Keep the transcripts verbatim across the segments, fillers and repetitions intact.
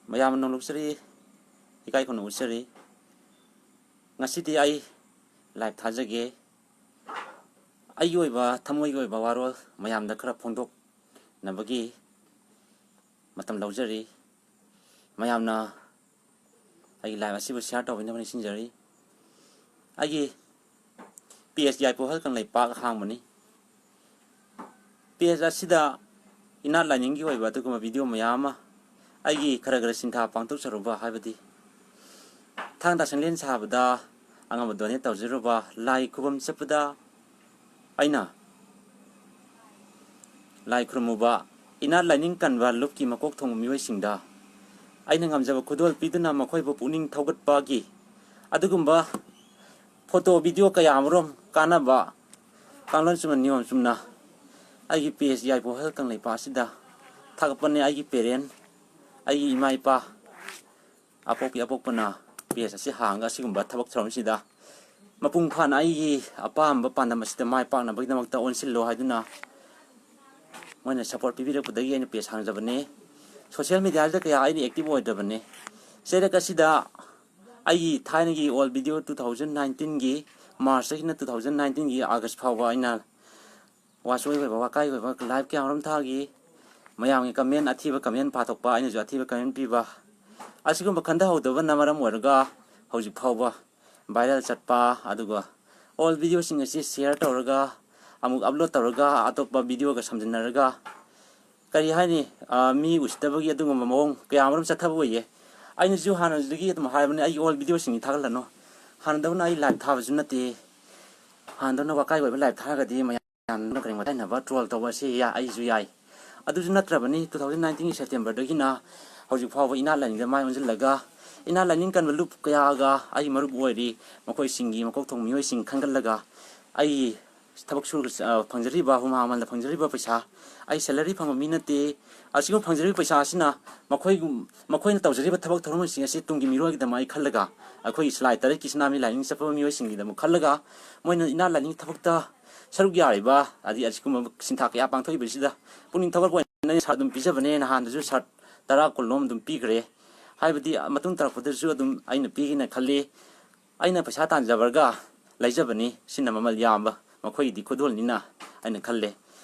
ꯃꯌꯥꯝ ꯅꯣꯡꯂꯨꯛꯆꯔꯤ, ꯏꯀꯥꯏ ꯈꯨꯝꯅ ꯎꯠꯆꯔꯤ꯫ ꯉꯁꯤꯗꯤ ꯑꯩ ꯂꯥꯏꯚ ꯊꯥꯖꯒꯦ꯫ ꯑꯩꯒꯤ ꯑꯣꯏꯕ ꯊꯃꯣꯏꯒꯤ ꯑꯣꯏꯕ ꯋꯥꯔꯣꯜ ꯃꯌꯥꯝꯗ ꯈꯔ ꯐꯣꯡꯗꯣꯛꯅꯕꯒꯤ ꯃꯇꯝ ꯂꯧꯖꯔꯤ꯫ ꯃꯌꯥꯝꯅ ꯑꯩꯒꯤ ꯂꯥꯏꯚ ꯑꯁꯤꯕꯨ ꯁꯤꯌꯥꯔ ꯇꯧꯕꯤꯅꯕ ꯅꯤꯡꯁꯤꯡꯖꯔꯤ꯫ ꯑꯩꯒꯤ ꯄꯦꯖ ꯌꯥꯏꯐꯧ ꯍꯦꯜ ꯀꯪꯂꯩꯄꯥꯛ ꯍꯥꯡꯕꯅꯤ꯫ ꯄꯦꯖ ꯑꯁꯤꯗ ꯏꯅꯥꯠ ꯂꯥꯏꯅꯤꯡꯒꯤ ꯑꯣꯏꯕ ꯑꯗꯨꯒꯨꯝꯕ ꯚꯤꯗꯤꯑꯣ ꯃꯌꯥꯝ ꯑꯃ ꯑꯩꯒꯤ ꯈꯔ ꯈꯔ ꯁꯤꯟꯊꯥ ꯄꯥꯡꯊꯣꯛꯆꯔꯨꯕ, ꯍꯥꯏꯕꯗꯤ ꯊꯥꯡ ꯇꯥ ꯁꯪꯂꯦꯟ ꯁꯥꯕꯗ ꯑꯉꯝꯕ ꯗꯣꯅꯦꯠ ꯇꯧꯖꯔꯨꯕ, ꯂꯥꯏ ꯈꯨꯕꯝ ꯆꯠꯄꯗ ꯑꯩꯅ ꯂꯥꯏ ꯈꯨꯔꯨꯝꯃꯨꯕ, ꯏꯅꯥꯠ ꯂꯥꯏꯅꯤꯡ ꯀꯟꯕ ꯂꯨꯞꯀꯤ ꯃꯀꯣꯛ ꯊꯣꯡꯕ ꯃꯤꯑꯣꯏꯁꯤꯡꯗ ꯑꯩꯅ ꯉꯝꯖꯕ ꯈꯨꯗꯣꯜ ꯄꯤꯗꯨꯅ ꯃꯈꯣꯏꯕꯨ ꯄꯨꯛꯅꯤꯡ ꯊꯧꯒꯠꯄꯒꯤ ꯑꯗꯨꯒꯨꯝꯕ ꯐꯣꯇꯣ, ꯚꯤꯗꯤꯑꯣ ꯀꯌꯥ ꯑꯃꯔꯣꯝ ꯀꯥꯟꯅꯕ ꯀꯥꯡꯂꯣꯟ ꯆꯨꯝꯅ, ꯅꯤꯌꯣꯝ ꯆꯨꯝꯅ ꯑꯩꯒꯤ ꯄꯦꯖ ꯌꯥꯏꯐꯧ ꯍꯦꯜ ꯀꯪꯂꯩꯄꯥꯛ ꯑꯁꯤꯗ ꯊꯥꯒꯠꯄꯅꯦ꯫ ꯑꯩꯒꯤ ꯄꯦꯔꯦꯟ, ꯑꯩꯒꯤ ꯏꯃꯥ ꯏꯄꯥ, ꯑꯄꯣꯛꯄꯤ ꯑꯄꯣꯛꯄꯅ ꯄꯦꯖ ꯑꯁꯤ ꯍꯥꯡꯉꯒ ꯑꯁꯤꯒꯨꯝꯕ ꯊꯕꯛ ꯊꯧꯔꯝꯁꯤꯗ ꯃꯄꯨꯡ ꯐꯥꯅ ꯑꯩꯒꯤ ꯑꯄꯥꯝꯕ ꯄꯥꯟꯗꯝ ꯑꯁꯤꯗ ꯃꯥꯏ ꯄꯥꯛꯅꯕꯒꯤꯗꯃꯛꯇ ꯑꯣꯟꯁꯤꯜꯂꯣ ꯍꯥꯏꯗꯨꯅ ꯃꯣꯏꯅ ꯁꯄꯣꯔꯠ ꯄꯤꯕꯤꯔꯛꯄꯗꯒꯤ ꯑꯩꯅ ꯄꯦꯖ ꯍꯥꯡꯖꯕꯅꯦ꯫ ꯁꯣꯁꯤꯌꯦꯜ ꯃꯦꯗꯤꯌꯥꯁꯤꯗ ꯀꯌꯥ ꯑꯩꯅ ꯑꯦꯛꯇꯤꯚ ꯑꯣꯏꯗꯕꯅꯦ꯫ ꯆꯩꯔꯛ ꯑꯁꯤꯗ ꯑꯩꯒꯤ ꯊꯥꯏꯅꯒꯤ ꯑꯣꯜ ꯚꯤꯗꯤꯑꯣ two thousand nineteenꯒꯤ Marchꯇꯒꯤꯅ two thousand nineteenꯒꯤ August ꯐꯥꯎꯕ ꯑꯩꯅ ꯋꯥꯆꯣꯏ ꯑꯣꯏꯕ, ꯋꯥꯀꯥꯏ ꯑꯣꯏꯕ ꯂꯥꯏꯚ ꯀꯌꯥ ꯑꯃꯔꯣꯝ ꯊꯥꯈꯤ꯫ ꯃꯌꯥꯝꯒꯤ ꯀꯃꯦꯟ, ꯑꯊꯤꯕ ꯀꯃꯦꯟ ꯄꯥꯊꯣꯛꯄ, ꯑꯩꯅꯁꯨ ꯑꯊꯤꯕ ꯀꯃꯦꯟ ꯄꯤꯕ, ꯑꯁꯤꯒꯨꯝꯕ ꯈꯟꯊꯍꯧꯗꯕꯅ ꯃꯔꯝ ꯑꯣꯏꯔꯒ ꯍꯧꯖꯤꯛ ꯐꯥꯎꯕ ꯚꯥꯏꯔꯦꯜ ꯆꯠꯄ, ꯑꯗꯨꯒ ꯑꯣꯜ ꯚꯤꯗꯤꯑꯣꯁꯤꯡ ꯑꯁꯤ ꯁꯤꯌꯔ ꯇꯧꯔꯒ ꯑꯃꯨꯛ ꯑꯞꯂꯣꯗ ꯇꯧꯔꯒ ꯑꯇꯣꯞꯄ ꯚꯤꯗꯤꯑꯣꯒ ꯁꯝꯖꯤꯟꯅꯔꯒ, ꯀꯔꯤ ꯍꯥꯏꯅꯤ, ꯑ, ꯃꯤ ꯎꯁꯤꯠꯇꯕꯒꯤ ꯑꯗꯨꯒꯨꯝꯕ ꯃꯑꯣꯡ ꯀꯌꯥ ꯑꯃꯔꯣꯝ ꯆꯠꯊꯕ ꯑꯣꯏꯌꯦ꯫ ꯑꯩꯅꯁꯨ ꯍꯥꯟꯅꯗꯒꯤ ꯑꯗꯨꯝ ꯍꯥꯏꯕꯅꯦ, ꯑꯩꯒꯤ ꯑꯣꯜ ꯚꯤꯗꯤꯑꯣꯁꯤꯡꯁꯤ ꯊꯥꯒꯠꯂꯅꯨ꯫ ꯍꯥꯟꯅꯗꯧꯅ ꯑꯩ ꯂꯥꯏꯚ ꯊꯥꯕꯁꯨ ꯅꯠꯇꯦ꯫ ꯍꯥꯟꯅꯗꯧꯅ ꯋꯥꯀꯥꯏ ꯑꯣꯏꯕ ꯂꯥꯏꯚ ꯊꯥꯔꯒꯗꯤ ꯃꯌꯥꯝꯅ ꯀꯔꯤ ꯋꯥꯇꯥꯏꯅꯕ, ꯇ꯭ꯔꯣꯜ ꯇꯧꯕ ꯑꯁꯤ ꯌꯥ-, ꯑꯩꯁꯨ ꯌꯥꯏ꯫ ꯑꯗꯨꯁꯨ ꯅꯠꯇ꯭ꯔꯕꯅꯤ, two thousand nineteenꯒꯤ Septemberꯗꯒꯤꯅ ꯍꯧꯖꯤꯛ ꯐꯥꯎꯕ ꯏꯅꯥꯠ ꯂꯥꯏꯅꯤꯡꯗ ꯃꯥꯏ ꯑꯣꯟꯁꯤꯜꯂꯒ, ꯏꯅꯥꯠ ꯂꯥꯏꯅꯤꯡ ꯀꯟꯕ ꯂꯨꯞ ꯀꯌꯥꯒ ꯑꯩ ꯃꯔꯨꯞ ꯑꯣꯏꯔꯤ, ꯃꯈꯣꯏꯁꯤꯡꯒꯤ ꯃꯀꯣꯛ ꯊꯣꯡꯕ ꯃꯤꯑꯣꯏꯁꯤꯡ ꯈꯟꯒꯠꯂꯒ ꯑꯩ ꯊꯕꯛ ꯁꯨꯔꯒ, ꯑ, ꯐꯪꯖꯔꯤꯕ, ꯍꯨꯃꯥꯡ ꯃꯃꯜꯅ ꯐꯪꯖꯔꯤꯕ ꯄꯩꯁꯥ, ꯑꯩ ꯁꯦꯂꯔꯤ ꯐꯪꯕ ꯃꯤ ꯅꯠꯇꯦ꯫ ꯑꯁꯤꯒꯨꯝꯕ ꯐꯪꯖꯔꯤꯕ ꯄꯩꯁꯥ ꯑꯁꯤꯅ ꯃꯈꯣꯏꯒꯨꯝ-, ꯃꯈꯣꯏꯅ ꯇꯧꯖꯔꯤꯕ ꯊꯕꯛ ꯊꯧꯔꯝꯁꯤꯡ ꯑꯁꯤ ꯇꯨꯡꯒꯤ ꯃꯤꯔꯣꯜꯒꯤꯗꯃꯛ ꯑꯩ ꯈꯜꯂꯒ, ꯑꯩꯈꯣꯏꯒꯤ ꯁꯂꯥꯏ ꯇꯔꯦꯠꯀꯤ ꯏꯆꯤꯟ ꯏꯅꯥꯎ ꯂꯥꯏꯅꯤꯡ ꯆꯠꯄ ꯃꯤꯑꯣꯏꯁꯤꯡꯒꯤꯗꯃꯛ ꯈꯜꯂꯒ, ꯃꯣꯏꯅ ꯏꯅꯥꯠ ꯂꯥꯏꯅꯤꯡ ꯊꯕꯛꯇ ꯁꯔꯨꯛ ꯌꯥꯔꯤꯕ, ꯑꯗꯒꯤ ꯑꯁꯤꯒꯨꯝꯕ ꯁꯤꯟꯊꯥ ꯀꯌꯥ ꯄꯥꯡꯊꯣꯛꯏꯕꯁꯤꯗ ꯄꯨꯛꯅꯤꯡ ꯊꯧꯒꯠꯄ ꯑꯣꯏꯅ ꯑꯩꯅ ꯁꯥꯔꯠ ꯑꯗꯨꯝ ꯄꯤꯖꯕꯅꯦ꯫ ꯅꯍꯥꯟꯗꯁꯨ ꯁꯥꯔꯠ ꯇꯔꯥ ꯀꯨꯟ ꯂꯣꯝ ꯑꯗꯨꯝ ꯄꯤꯈ꯭ꯔꯦ꯫ ꯍꯥꯏꯕꯗꯤ ꯃꯇꯨꯡ ꯇꯥꯔꯛꯄꯗꯁꯨ ꯑꯗꯨꯝ ꯑꯩꯅ ꯄꯤꯒꯦꯅ ꯈꯜꯂꯤ꯫ ꯑꯩꯅ ꯄꯩꯁꯥ ꯇꯥꯟꯖꯕꯒ ꯂꯩꯖꯕꯅꯤ, ꯁꯤꯅ ꯃꯃꯜ ꯌꯥꯝꯕ ꯃꯈꯣꯏꯒꯤꯗꯤ ꯈꯨꯗꯣꯜꯅꯤꯅ ꯑꯩꯅ ꯈꯜꯂꯦ꯫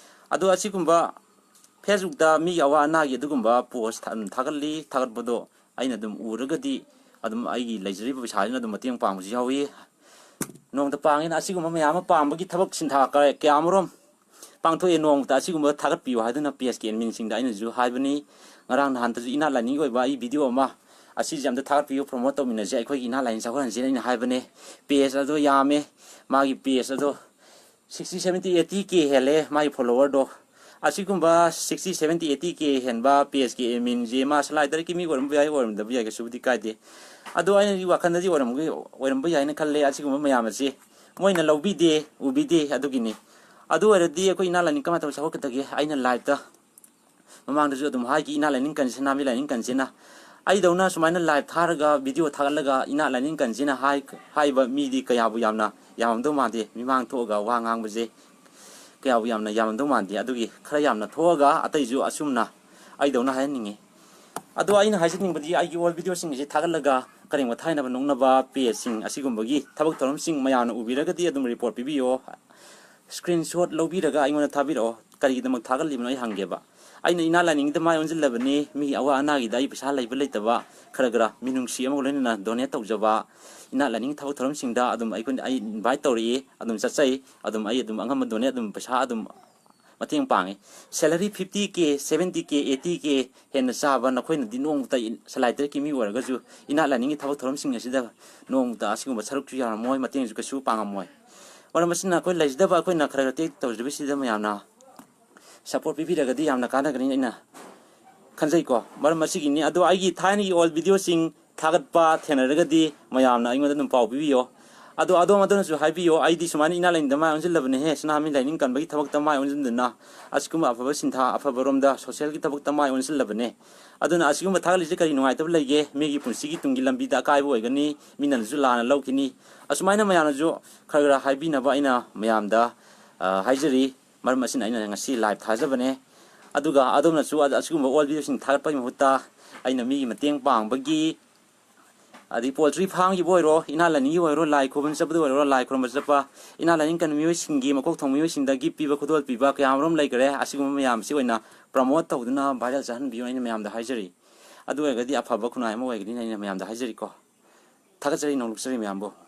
ꯑꯗꯣ ꯑꯁꯤꯒꯨꯝꯕ Facebookꯇ ꯃꯤꯒꯤ ꯑꯋꯥ ꯑꯅꯥꯒꯤ ꯑꯗꯨꯒꯨꯝꯕ post ꯊꯥ-, ꯊꯥꯒꯠꯂꯤ, ꯊꯥꯒꯠꯄꯗꯣ ꯑꯩꯅ ꯑꯗꯨꯝ ꯎꯔꯒꯗꯤ ꯑꯗꯨꯝ ꯑꯩꯒꯤ ꯂꯩꯖꯔꯤꯕ ꯄꯩꯁꯥꯁꯤꯅ ꯑꯗꯨꯝ ꯃꯇꯦꯡ ꯄꯥꯡꯕꯁꯨ ꯌꯥꯎꯏ꯫ ꯅꯣꯡꯃꯇ ꯄꯥꯡꯉꯦꯅ ꯑꯁꯤꯒꯨꯝꯕ ꯃꯌꯥꯝ ꯑꯃ ꯄꯥꯡꯕꯒꯤ ꯊꯕꯛ ꯁꯤꯟꯊꯥ ꯀꯌꯥ, ꯀꯌꯥ ꯑꯃꯔꯣꯝ ꯄꯥꯡꯊꯣꯛꯑꯦ꯫ ꯅꯣꯡꯃꯇ ꯑꯁꯤꯒꯨꯝꯕ ꯊꯥꯒꯠꯄꯤꯌꯨ ꯍꯥꯏꯗꯨꯅ pageꯀꯤ adminꯁꯤꯡꯗ ꯑꯩꯅꯁꯨ ꯍꯥꯏꯕꯅꯤ꯫ ꯉꯔꯥꯡ ꯅꯍꯥꯟꯇꯁꯨ ꯏꯅꯥꯠ ꯂꯥꯏꯅꯤꯡꯒꯤ ꯑꯣꯏꯕ ꯑꯩ video ꯑꯃ, "ꯑꯁꯤꯁꯦ ꯑꯝꯇ ꯊꯥꯒꯠꯄꯤꯌꯨ, promote ꯇꯧꯃꯤꯟꯅꯁꯦ, ꯑꯩꯈꯣꯏꯒꯤ ꯏꯅꯥꯠ ꯂꯥꯏꯅꯤꯡ ꯆꯥꯎꯈꯠꯍꯟꯁꯦꯅ" ꯑꯩꯅ ꯍꯥꯏꯕꯅꯦ꯫ Page ꯑꯗꯣ ꯌꯥꯝꯃꯦ, ꯃꯥꯒꯤ page ꯑꯗꯣ sixty, seventy, eighty K ꯍꯦꯜꯂꯦ ꯃꯥꯒꯤ followerꯗꯣ꯫ ꯑꯁꯤꯒꯨꯝꯕ sixty, seventy, eighty K ꯍꯦꯟꯕ pageꯀꯤ adminꯁꯦ ꯃꯥ ꯁꯂꯥꯏ ꯇꯔꯦꯠꯀꯤ ꯃꯤ ꯑꯣꯏꯔꯝꯕ ꯌꯥꯏ, ꯑꯣꯏꯔꯝꯗꯕ ꯌꯥꯏ, ꯀꯩꯁꯨꯕꯨꯗꯤ ꯀꯥꯏꯗꯦ꯫ ꯑꯗꯣ ꯑꯩꯒꯤ ꯋꯥꯈꯜꯗꯗꯤ ꯑꯣꯏꯔꯝꯒ-, ꯑꯣꯏꯔꯝꯕ ꯌꯥꯏꯅ ꯈꯜꯂꯦ꯫ ꯑꯁꯤꯒꯨꯝꯕ ꯃꯌꯥꯝ ꯑꯁꯤ ꯃꯣꯏꯅ ꯂꯧꯕꯤꯗꯦ, ꯎꯕꯤꯗꯦ, ꯑꯗꯨꯒꯤꯅꯤ꯫ ꯑꯗꯨ ꯑꯣꯏꯔꯗꯤ ꯑꯩꯈꯣꯏ ꯏꯅꯥꯠ ꯂꯥꯏꯅꯤꯡ ꯀꯃꯥꯏꯅ ꯇꯧꯔ ꯆꯥꯎꯈꯠꯀꯗꯒꯦ? ꯑꯩꯅ liveꯇ ꯃꯃꯥꯡꯗꯁꯨ ꯑꯗꯨꯝ ꯍꯥꯏꯈꯤ, ꯏꯅꯥꯠ ꯂꯥꯏꯅꯤꯡ ꯀꯟꯁꯦ, ꯅꯥꯃꯤ ꯂꯥꯏꯅꯤꯡ ꯀꯟꯁꯦꯅ꯫ ꯑꯩꯗꯧꯅ ꯁꯨꯃꯥꯏꯅ live ꯊꯥꯔꯒ video ꯊꯥꯒꯠꯂꯒ ꯏꯅꯥꯠ ꯂꯥꯏꯅꯤꯡ ꯀꯟꯁꯦꯅ ꯍꯥꯏ-, ꯍꯥꯏꯕ ꯃꯤꯗꯤ ꯀꯌꯥꯕꯨ ꯌꯥꯝꯅ ꯌꯥꯝꯃꯝꯗꯧ ꯃꯥꯟꯗꯦ꯫ ꯃꯤꯃꯥꯡ ꯊꯣꯛꯑꯒ ꯋꯥ ꯉꯥꯡꯕꯁꯦ ꯀꯌꯥꯕꯨ ꯌꯥꯝꯅ ꯌꯥꯝꯃꯝꯗꯧ ꯃꯥꯟꯗꯦ꯫ ꯑꯗꯨꯒꯤ ꯈꯔ ꯌꯥꯝꯅ ꯊꯣꯛꯑꯒ ꯑꯇꯩꯁꯨ ꯑꯁꯨꯝꯅ ꯑꯩꯗꯧꯅ ꯍꯥꯏꯍꯟꯅꯤꯡꯉꯤ꯫ ꯑꯗꯣ ꯑꯩꯅ ꯍꯥꯏꯖꯅꯤꯡꯕꯗꯤ ꯑꯩꯒꯤ old videoꯁꯤꯡ ꯑꯁꯤ ꯊꯥꯒꯠꯂꯒ ꯀꯔꯦꯝ ꯀꯊꯥꯏꯅꯕ ꯅꯣꯛꯅꯕ pageꯁꯤꯡ ꯑꯁꯤꯒꯨꯝꯕꯒꯤ ꯊꯕꯛ ꯊꯧꯔꯝꯁꯤꯡ ꯃꯌꯥꯝꯅ ꯎꯕꯤꯔꯒꯗꯤ ꯑꯗꯨꯝ report ꯄꯤꯕꯤꯌꯣ꯫ Screenshot ꯂꯧꯕꯤꯔꯒ ꯑꯩꯉꯣꯟꯗ ꯊꯥꯕꯤꯔꯛꯑꯣ꯫ ꯀꯔꯤꯒꯤꯗꯃꯛ ꯊꯥꯒꯠꯂꯤꯕꯅꯣ ꯑꯩ ꯍꯪꯒꯦꯕ꯫ ꯑꯩꯅ ꯏꯅꯥꯠ ꯂꯥꯏꯅꯤꯡꯒꯤꯗ ꯃꯥꯏ ꯑꯣꯟꯁꯤꯜꯂꯕꯅꯤ, ꯃꯤꯒꯤ ꯑꯋꯥ ꯑꯅꯥꯒꯤꯗ ꯑꯩ ꯄꯩꯁꯥ ꯂꯩꯕ ꯂꯩꯇꯕ ꯈꯔ ꯈꯔ ꯃꯤꯅꯨꯡꯁꯤ ꯑꯃꯒ ꯂꯣꯏꯅꯅ donate ꯇꯧꯖꯕ, ꯏꯅꯥꯠ ꯂꯥꯏꯅꯤꯡꯒꯤ ꯊꯕꯛ ꯊꯧꯔꯝꯁꯤꯡꯗ ꯑꯗꯨꯝ ꯑꯩꯈꯣꯏꯅ, ꯑꯩ invite ꯇꯧꯔꯛꯏ, ꯑꯗꯨꯝ ꯆꯠꯆꯩ, ꯑꯗꯨꯝ ꯑꯩ ꯑꯗꯨꯝ ꯑꯉꯝꯕ donate ꯑꯗꯨꯝ ꯄꯩꯁꯥ ꯑꯗꯨꯝ ꯃꯇꯦꯡ ꯄꯥꯡꯉꯤ꯫ Salary fifty K, seventy K, eighty K ꯍꯦꯟꯅ ꯆꯥꯕ ꯅꯈꯣꯏꯅꯗꯤ ꯅꯣꯡꯃꯇ ꯏ-, ꯁꯂꯥꯏ ꯇꯔꯦꯠꯀꯤ ꯃꯤ ꯑꯣꯏꯔꯒꯁꯨ ꯏꯅꯥꯠ ꯂꯥꯏꯅꯤꯡꯒꯤ ꯊꯕꯛ ꯊꯧꯔꯝꯁꯤꯡ ꯑꯁꯤꯗ ꯅꯣꯡꯃꯇ ꯑꯁꯤꯒꯨꯝꯕ ꯁꯔꯨꯛꯁꯨ ꯌꯥꯔꯝꯃꯣꯏ, ꯃꯇꯦꯡꯁꯨ ꯀꯩꯁꯨ ꯄꯥꯡꯉꯝꯃꯣꯏ꯫ ꯃꯔꯝ ꯑꯁꯤꯅ ꯑꯩꯈꯣꯏ ꯂꯩꯖꯗꯕ ꯑꯩꯈꯣꯏꯅ ꯈꯔ ꯈꯔ ꯇꯦꯛ ꯇꯧꯖꯕꯁꯤꯗ ꯃꯌꯥꯝꯅ support ꯄꯤꯕꯤꯔꯒꯗꯤ ꯌꯥꯝꯅ ꯀꯥꯟꯅꯒꯅꯤ ꯑꯩꯅ ꯈꯟꯖꯩꯀꯣ꯫ ꯃꯔꯝ ꯑꯁꯤꯒꯤꯅꯤ꯫ ꯑꯗꯣ ꯑꯩꯒꯤ ꯊꯥꯏꯅꯒꯤ old videoꯁꯤꯡ ꯊꯥꯒꯠꯄ ꯊꯦꯡꯅꯔꯒꯗꯤ ꯃꯌꯥꯝꯅ ꯑꯩꯉꯣꯟꯗ ꯑꯗꯨꯝ ꯄꯥꯎ ꯄꯤꯕꯤꯌꯣ꯫ ꯑꯗꯣ ꯑꯗꯣꯝ ꯑꯗꯨꯅꯁꯨ ꯍꯥꯏꯕꯤꯌꯣ, "ꯑꯩꯗꯤ ꯁꯨꯃꯥꯏꯅ ꯏꯅꯥꯠ ꯂꯥꯏꯅꯤꯡꯗ ꯃꯥꯏ ꯑꯣꯟꯁꯤꯜꯂꯕꯅꯦꯍꯦ, ꯁꯅꯥꯃꯍꯤ ꯂꯥꯏꯅꯤꯡ ꯀꯟꯕꯒꯤ ꯊꯕꯛꯇ ꯃꯥꯏ ꯑꯣꯟꯁꯤꯟꯗꯅ ꯑꯁꯤꯒꯨꯝꯕ ꯑꯐꯕ ꯁꯤꯟꯊꯥ, ꯑꯐꯕꯔꯣꯝꯗ socialꯒꯤ ꯊꯕꯛꯇ ꯃꯥꯏ ꯑꯣꯟꯁꯤꯜꯂꯕꯅꯦ꯫ ꯑꯗꯨꯅ ꯑꯁꯤꯒꯨꯝꯕ ꯊꯥꯒꯠꯂꯤꯁꯦ ꯀꯔꯤ ꯅꯨꯡꯉꯥꯏꯇꯕ ꯂꯩꯒꯦ? ꯃꯤꯒꯤ ꯄꯨꯟꯁꯤꯒꯤ ꯇꯨꯡꯒꯤ ꯂꯝꯕꯤꯗ ꯑꯀꯥꯏꯕ ꯑꯣꯏꯒꯅꯤ, ꯃꯤꯅꯁꯨ ꯂꯥꯟꯅ ꯂꯧꯈꯤꯅꯤ"꯫ ꯑꯁꯨꯃꯥꯏꯅ ꯃꯌꯥꯝꯅꯁꯨ ꯈꯔ ꯈꯔ ꯍꯥꯏꯕꯤꯅꯕ ꯑꯩꯅ ꯃꯌꯥꯝꯗ, ꯑ, ꯍꯥꯏꯖꯔꯤ꯫ ꯃꯔꯝ ꯑꯁꯤꯅ ꯑꯩꯅ ꯉꯁꯤ live ꯊꯥꯖꯕꯅꯦ꯫ ꯑꯗꯨꯒ ꯑꯗꯣꯝꯅꯁꯨ ꯑ-, ꯑꯁꯤꯒꯨꯝꯕ old videoꯁꯤꯡ ꯊꯥꯒꯠꯄꯒꯤ ꯃꯍꯨꯠꯇ ꯑꯩꯅ ꯃꯤꯒꯤ ꯃꯇꯦꯡ ꯄꯥꯡꯕꯒꯤ, ꯑꯗꯩ poultry farmꯒꯤꯕꯨ ꯑꯣꯏꯔꯣ, ꯏꯅꯥꯠ ꯂꯥꯏꯅꯤꯡꯒꯤ ꯑꯣꯏꯔꯣ, ꯂꯥꯏ ꯈꯨꯔꯨꯝꯕ ꯆꯠꯄꯗ ꯑꯣꯏꯔꯣ, ꯂꯥꯏ ꯈꯨꯔꯨꯝꯕ ꯆꯠꯄ, ꯏꯅꯥꯠ ꯂꯥꯏꯅꯤꯡ ꯀꯟꯕ ꯃꯤꯑꯣꯏꯁꯤꯡꯒꯤ, ꯃꯀꯣꯛ ꯊꯣꯡꯕ ꯃꯤꯑꯣꯏꯁꯤꯡꯗ gift ꯄꯤꯕ, ꯈꯨꯗꯣꯜ ꯄꯤꯕ ꯀꯌꯥ ꯑꯃꯔꯣꯝ ꯂꯩꯈ꯭ꯔꯦ꯫ ꯑꯁꯤꯒꯨꯝꯕ ꯃꯌꯥꯝꯁꯤ ꯑꯣꯏꯅ promote ꯇꯧꯗꯨꯅ viral ꯆꯠꯍꯟꯕꯤꯌꯨ ꯑꯩꯅ ꯃꯌꯥꯝꯗ ꯍꯥꯏꯖꯔꯤ꯫ ꯑꯗꯨ ꯑꯣꯏꯔꯒꯗꯤ ꯑꯐꯕ ꯈꯨꯟꯅꯥꯏ ꯑꯃ ꯑꯣꯏꯒꯅꯤꯅ ꯑꯩꯅ ꯃꯌꯥꯝꯗ ꯍꯥꯏꯖꯔꯤꯀꯣ꯫ ꯊꯥꯒꯠꯆꯔꯤ, ꯅꯣꯡꯂꯨꯛꯆꯔꯤ ꯃꯌꯥꯝꯕꯨ꯫